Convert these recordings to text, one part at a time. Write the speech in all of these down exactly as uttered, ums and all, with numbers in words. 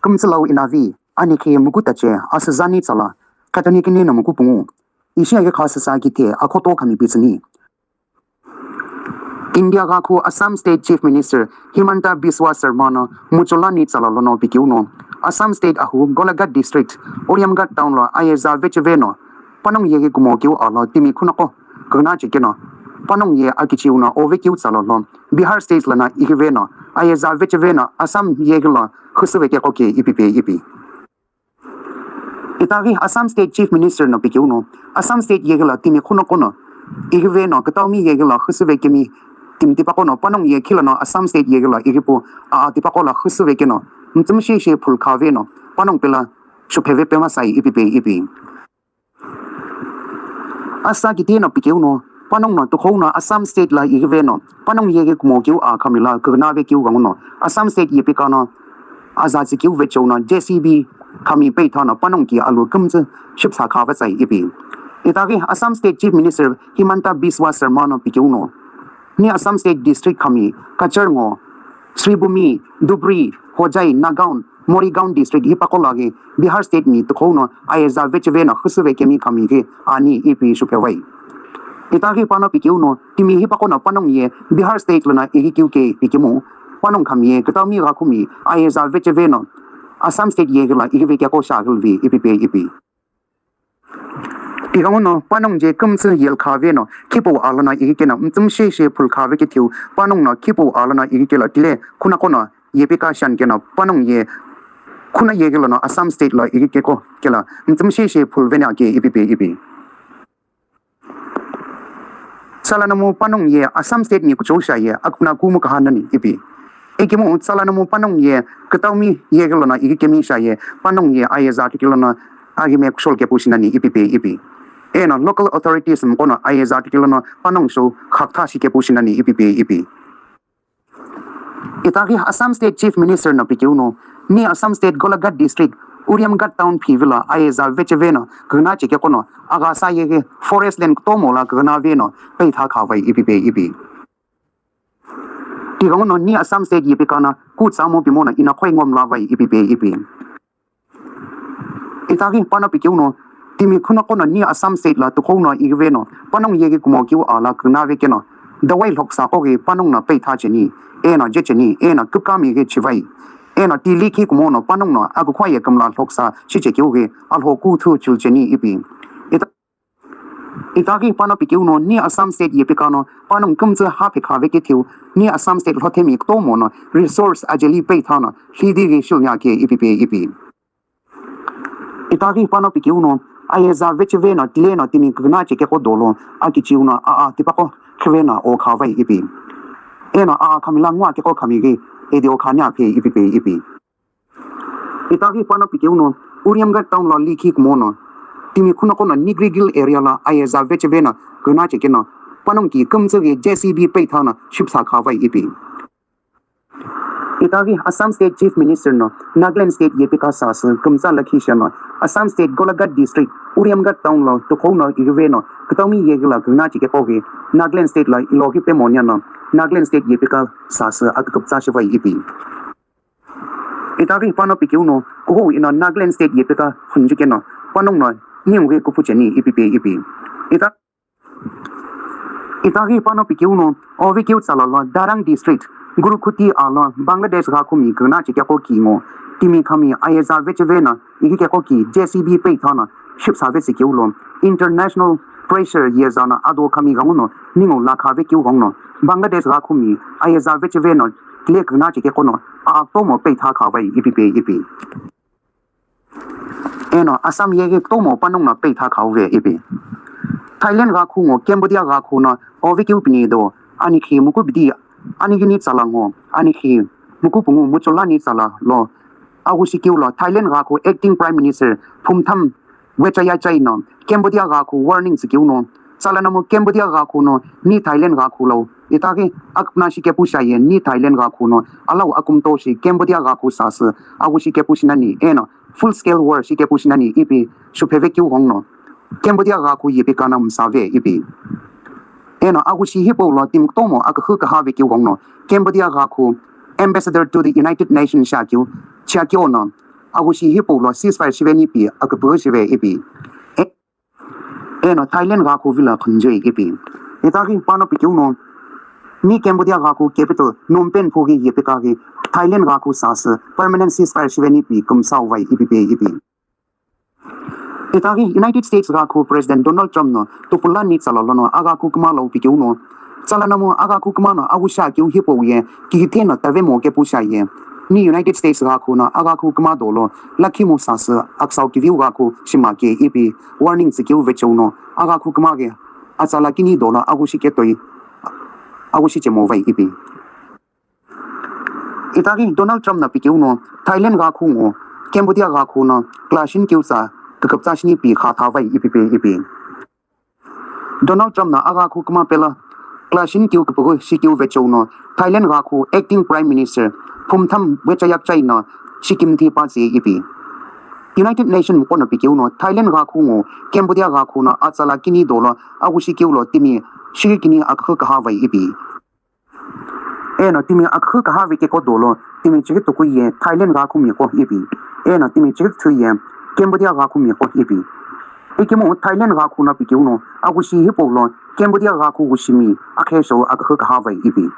kümtsü lau inavi, anikhi muku tache, asüzani tsala, khatani kini no muku pungu. Ishi agi kha sasa kithe, akhoto khami pitsüni. India ghakhu Assam State Chief Minister Himanta Biswa Sarma no muchulani tsala lono pikiu no, Assam State ahu Golaghat District, Uriamghat Town lo ayeza vecheve no, panongu yeghi kumo kiu alo timi khunaqo, kugna chekeno, panongu ye akichiu no ovekiu tsala lo, Bihar State lana ikive no, ayeza vecheve no, Assam yeghi lo, khusuve keko ke ipi pe ipi. Itaghi Assam State Chief Minister no pikiu no, Assam State yeghi lo timi khunaqo no, ikive no, kitaumi yeghi lo khusuve kemi, timi tipaqo no, panongu ye khilo no, Assam State yeghi lo ikipu, a a tipaqo lo khusuve keno, mtsumshi shi phul khave no, panongu pela, shupheve pema sai ipi pe ipi. Asa kiti no pikiu no, panongu no tukhou no Assam State la ikive no, panongu yeghi kumo kiu a khamila kugna ve kiu gangu no, Assam State yepika no, aza tsikiu vecheu no, J C B, khami peitha no, panongu ki alu kümtsü, shipsa khava tsai ipi. Itaghi Assam State Chief Minister Himanta Biswa Sarma no pikiu no, ni Assam State District khami, Kachar ngo, Sribhumi, Dhubri, Hojai, Nagaon, Morigaon District hipaqo laghi Bihar State mi tukhou no ayeza vecheve no khusuve kemi khami ghi ani ipi shuphevai. Itaghi pano pikiu no timi hipaqo no panongu ye Bihar State lana ikikiu ke pikimu panongu khami ye kitaumi ghakhu mi ayeza vecheve no Assam State yeghi lo ikive keko shaghilvi ipi pe ipi. Tighangu no panongu je kümtsü yelkhave no, khipu alono ighi keno, mtsumshi shi phulkhave kithiu, panongu no khipu alono ighi kelo tile, khunaqo no yepika shan keno, panongu ye, khuna yeghi lono Assam State lo ighi keko kelo, mtsumshi shi phulveni ake ipi pe ipi. Tsala nomu panongu ye Assam State ni kuchou sha ye, akupna kumu kaha nani ipi. Ikimu tsala nomu panongu ye, kitaumi yeghi lono ighi kemi sha ye, panongu ye ayeza tikilo no, aghi me kushol kepu shinani ipi pe ipi. Eno local authorities mqo no ayeza tikilo no panongu shou khaktha shi kepu shinani ipi pe ipi. Itaghi Assam State Chief Minister no pikiu no, ni Assam State Golaghat District, Uriamghat Town phivilo ayeza vecheve no, kugna chekeko no, agha sa yeghi forest land kutomo la kugna ve no, peitha khavai ipi pe ipi. Tighangu no ni Assam State yepika no, kutsa mo pimo no, inakhoi ngomla vai ipi pe ipi. Itaghi pano pikiu no, timi khunaqo no ni Assam State la tukhou no ikive no, panongu yeghi kumo kiu ala kugna ve keno, dawai lhoksa koghi panongu no peitha cheni, eno je cheni, eno kukami ghi chivai. Eno tili khi kumo no panongu no akukhwa ye kümla lhoksa shiche kiu ghi, alho kuthu chul cheni ipi. Ita-, itaghi pano pikiu no, ni Assam State yepika no, panongu kümtsü ha phekha ve kithiu, ni Assam State lhothemi kutomo no, resource ajeli peitha no, lhidi ghi shilnya ke ipi pe ipi. Itaghi pano pikiu no, ayeza vecheve no, tile no, timi kugna chekeko dolo, akichiu no, a a tipaqo, khive no, o khavai ipi. Eno a a khamila ngwa keko khami ghi, edi o khanya phe ipi pe ipi. Itaghi pano pikiu no, Uriamghat Town lo likhi kumo no, timi khunaqo no, Nigrigil area lo, ayeza vecheve no, kugna chekeno, panongu ki kümtsü ghi J C B peitha no, shipsa khavai ipi. Itaghi Assam State Chief Minister no Nagaland State yepika sasü kümtsa lakhi sheno Assam State Golaghat District Uriamghat Town lo tukhou no ikive no kitaumi yeghi lo kugna chekeko ghi Nagaland State lo iloghi pemo nya no Nagaland State yepika sasü aküküptsa shivai ipi. Itaghi pano pikiu no kuhou ino Nagaland State yepika hunju keno panongu no ningu ghi kupu cheni ipi pe ipi. Ita Itaghi pano pikiu no, ovekiu tsala lo Darrang District, Gurukhuti alo Bangladesh ghakhu mi kugna chekeko ki ngo, timi khami ayeza vecheve no, ighi keko ki J C B peitha no, shipsa ve sikiu lo, international pressure yeza no ado khami ghangu no, ningu lakha ve kiu ghong no, Bangladesh ghakhu mi ayeza vecheve no, tile kugna chekeko no, a tomo peitha khavai ipi pe ipi. Eno Assam yeghi kutomo panongu no peitha khauve ipi. Thailand ghakhu ngo Cambodia ghakhu no ovekiu pini do anikhi muku bidi anighini tsala ngo anikhi muku pungu muchulani tsala lo aghushi kiu lo Thailand ghakhu acting prime minister Phumtham Wechayachai no Cambodia ghakhu warning tsikiu no, tsala nomu Cambodia ghakhu no ni Thailand ghakhu lo, itaghi akupna shikepu shaye ni Thailand ghakhu no, alau akumto shi Cambodia ghakhu sasü, aghushi kepu shinani, eno full scale war shikepu shinani ipi shupheve kiu ghong no, Cambodia ghakhu yepika no msave ipi. Eno aghushi hipau lo timi kutomo akukhu kahave kiu ghong no, Cambodia ghakhu ambassador to the United Nations shakeu, chiakeu no, Aghushi hipau lo ceasefire shiveni ipi aküpüghü shive ipi. E- eno Thailand ghakhu vilo khunjei ipi. Itaghi pano pikeu no mi Cambodia ghakhu capital Phnom Penh phughi yepikaghi Thailand ghakhu sasü permanent ceasefire shiveni ipi kümsau vai ipi pe ipi. Itaghi United States ghakhu President Donald Trump no tupulani tsala lono aghakhu kümalo pikeu no, tsala namu aghakhu kümano aghushi akeu hipau ye kihithe no tavemo kepu shiaye. Ni United States ghakhu no aghakhu küma dolo lakhi mu sasü aksau kiviu ghakhu shima ke ipi warning tsükeu vecheu no aghakhu kümaghi atsala kini dolo aghushi ketoi aghushi chemo vai ipi. Itaghi Donald Trump no pikeu no Thailand ghakhu ngo Cambodia ghakhu no clash shinikeu tsa küküptsa shini pi kha tha vai ipi pe ipi. Donald Trump no aghakhu kümapelo clash shinikeu küpüghü shikeu vecheu no Thailand ghakhu acting prime minister Phumtham Wechayakchai no shikimthi patse ipi. United Nation muqo no pikeu no Thailand ghakhu ngo Cambodia ghakhu no atsala kini dolo aghushi keu lo timi shighi kini aküghü kaha vai ipi. Eno timi aküghü kaha vekeko dolo timi chighi tuku ye Thailand ghakhu miqo ipi. Eno timi chighi kuthu ye Cambodia ghakhu miqo ipi. Ikemu Thailand ghakhu no pikeu no aghushi hipau lo Cambodia ghakhu ghushimi akhe shou aküghü kaha vai ipi.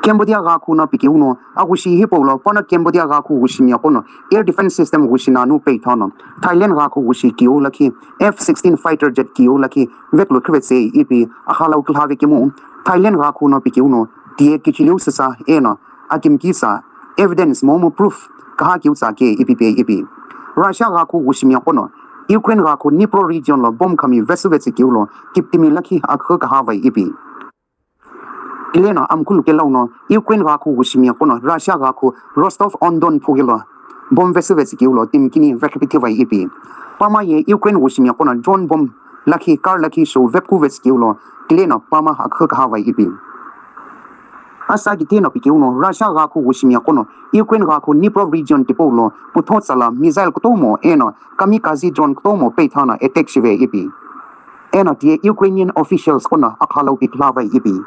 Cambodia ghakhu no pikeu no aghushi hipau lo pano Cambodia ghakhu ghushimi aqo no air defense system ghushi nanu peithono Thailand ghakhu ghushi keu lakhi F sixteen fighter jet keu lakhi veklu khivetse ipi akhalau külha vekemu Thailand ghakhu no pikeu no tiye kichiliu süsa eno akimki sa evidence momu proof kaha keu tsa ke ipi pe ipi. Russia ghakhu ghushimi aqo no Ukraine ghakhu Dnipro region lo bomb khami vesü vetse keu lo kiptimi lakhi aküghü kaha vai ipi. Tileno amkhulu kelau no Ukraine ghakhu ghushimi aqo no Russia ghakhu Rostov-on-Don phughi lo bomb vesü vetse keu lo timi kini vekhipithi vai ipi. Pama ye Ukraine ghushimi aqo no drone bomb lakhi car lakhi shou vepku vetse keu lo tileno pama aküghü kaha vai ipi. Asa kitheno pikeu no Russia ghakhu ghushimi aqo no Ukraine ghakhu Dnipro region tipau lo putho tsala missile kutomo eno kamikaze drone kutomo peithono attack shive ipi. Eno tiye Ukrainian officials qo no akhalau pikla vai ipi.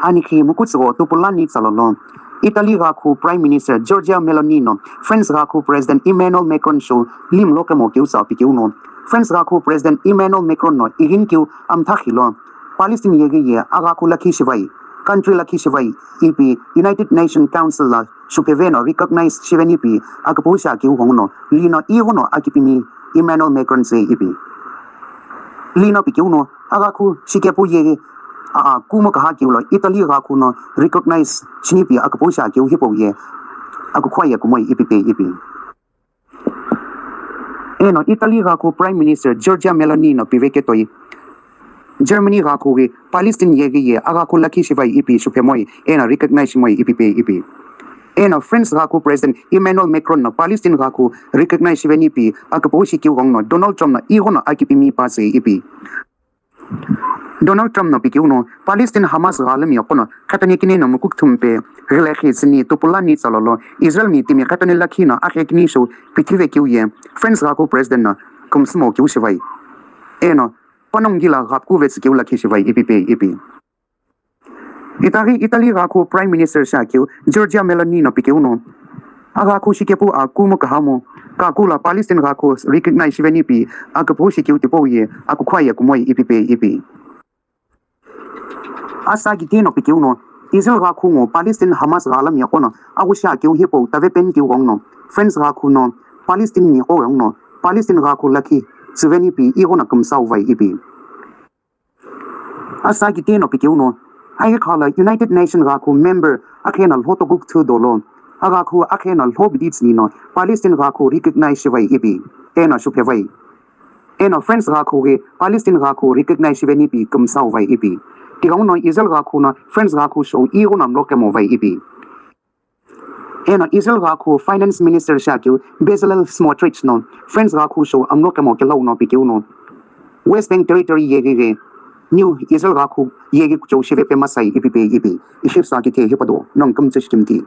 Anikhi mukutsügho tupulani tsala lo Italy ghakhu Prime Minister Giorgia Meloni no France ghakhu President Emmanuel Macron shou limlo kemo keu tsa pikeu no France ghakhu President Emmanuel Macron no ighinikeu amthakhi lo Palestine yeghi ye aghakhu lakhi shivai country lakhi shivai ipi United Nation Council la shupheve no recognize shiveni ipi aküpüghü shi akeu ghongu no lino ighono akipimi Emmanuel Macron tse ipi. Lino pikeu no aghakhu shikepu yeghi a kumu kaha keu lo Italy ghakhu no recognize shinipi aküpüghü shi akeu hipau ye akukhua ye kumoi ipi pe ipi. Eno Italy ghakhu Prime Minister Giorgia Meloni no piveketoi Germany ghakhu ghi Palestine yeghi ye aghakhu lakhi shivai ipi shuphemoi eno recognize shimoi ipi pe ipi. Eno France ghakhu President Emmanuel Macron no Palestine ghakhu recognize shiveni ipi aküpüghü shi keu ghongu no Donald Trump no ighono akipimi patse ipi. Donald Trump no pikeu no Palestine Hamas ghalami aqo no khatani kini no muku kthumpe ghilakhi tsüni tupulani tsala lo Israel mi timi khatani lakhi no akhe kini shou pithive keu ye France ghakhu President no kümsümo keu shivai. Eno panongu gila ghapku vetsü keu lakhi shivai ipi pe ipi. Itaghi Italy ghakhu Prime Minister shi akeu Giorgia Meloni no pikeu no aghakhu shikepu a kumu kahamu kaku la Palestine ghakhu recognize shiveni ipi aküpüghü shi keu tipau ye akukhua ye kumoi ipi pe ipi. Asa kitheno pikeu no Israel ghakhu ngo Palestine Hamas ghalami aqo no aghushi akeu hipau tavepeni keu ghongu no France ghakhu no Palestine miqo ghongu no Palestine ghakhu lakhi tsüveni ipi ighono kümsau vai ipi. Asa kitheno pikeu no aighi khala United Nation ghakhu member akhe no lho toku kuthu dolo aghakhu akhe no lho bidi tsüni no Palestine ghakhu recognize shivai ipi eno shuphevai. Eno France ghakhu ghi Palestine ghakhu recognize shiveni ipi kümsau vai ipi. Tighenguno Israel ghakhu no France ghakhu shou ighono amlo kemo vai ipi. Eno Israel ghakhu Finance Minister shi akeu Bezalel Smotrich no France ghakhu shou amlo kemo kelau no pikeu no West Bank Territory yeghi ghi New Israel ghakhu yeghi kuchou shive pemasai ipi pe ipi. Ishi sa kithe hipado nongu kümtsü shikimthi.